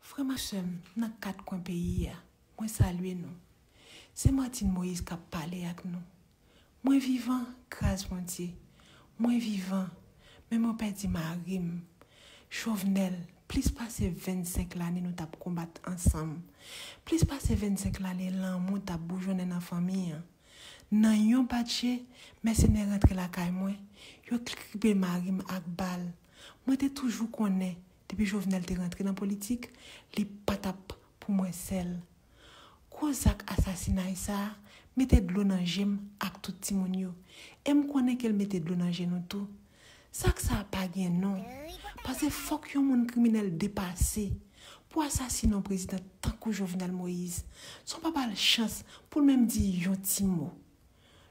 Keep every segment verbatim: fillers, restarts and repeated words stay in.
Frè m ak sè m nan kat kwen peyi a, mwen salye nou. Se Martine Moïse k ap pale ak nou. Mwen vivan, gras Bondye. Mwen vivan, men mwen pèdi mari m. Jovenel, plis pase vennsenk lane nou t ap konbat ansanm. Plis pase vennsenk lane lanmou t ap boujonnen nan fanmi an. Nan yon batje, mèsenè rantre lakay mwen, yo kripe mari m ak bal. Mwen te toujou konnen, depi Jovenel te rantre nan politik, li pa t ap pou mwen sèl. Gwo zak asasinay sa a mete dlo nan je m ak tout timoun yo. E m konnen ke l mete dlo nan je nou tou. Zak sa a pa gen non. Paske fòk yon moun kriminèl depase pou asasinen yon prezidan tankou Jovenel Moïse, san w pa ba l chans pou l menm di yon ti mo.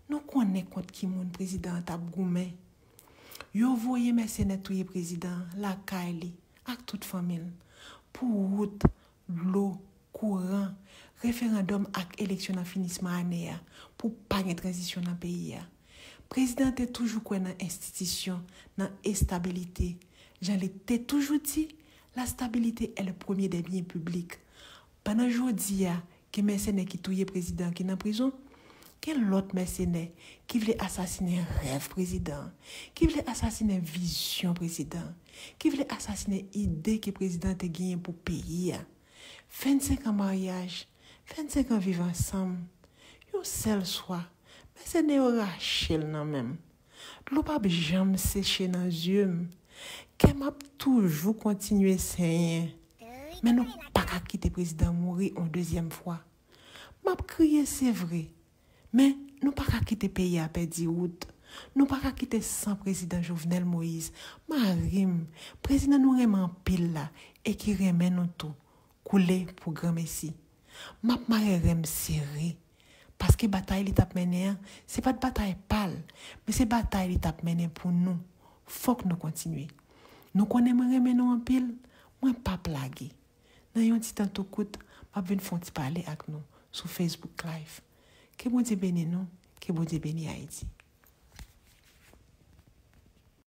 Nou konnen kont ki moun prezidan an t ap goumen. Yo voye mèsenè touye prezidan an lakay li ak tout fanmi l pou wout, dlo, kouran, referandòm ak eleksyon nan finisman ane a pou pa gen tranzisyon nan peyi a. Prezidan an te toujou kwè nan enstitisyon, nan estabilite. Jan li te toujou di, la stabilité est le premier des biens publics. Pandan jodi a, gen mèsenè ki touye prezidan ki nan prizon, gen lòt mèsenè ki vle asasinen rèv prezidan, ki vle asasinen vizyon prezidan, ki vle asasinen ide ke prezidan te genyen pou peyi a. Vennsenk an maryaj, vennsenk an viv ansanm, yon sèl swa, mèsenè yo rache l nan men m. Dlo p ap janm seche nan zye m. Kè m ap toujou kontinye senyen. Men nou pa ka kite prezidan mouri yon dezyèm fwa. M ap kriye, se vre. Men nou pa ka kite peyi a pèdi wout. Nou pa ka kite san prezidan Jovenel Moïse, mari m, prezidan nou renmen anpil la e ki renmen nou tou, koule pou granmesi. M ap mare ren m sere. Paske batay li t ap mennen an, se pa t batay pa l, men se batay li t ap mennen pou nou. Fòk nou kontinye. Nou konnen mwen renmen nou anpil, mwen p ap lage. Nan yon ti tan tou kout, m ap vin fè yon ti pale ak nou sou Facebook Live. Ke Bondye beni nou, ke Bondye beni Ayiti.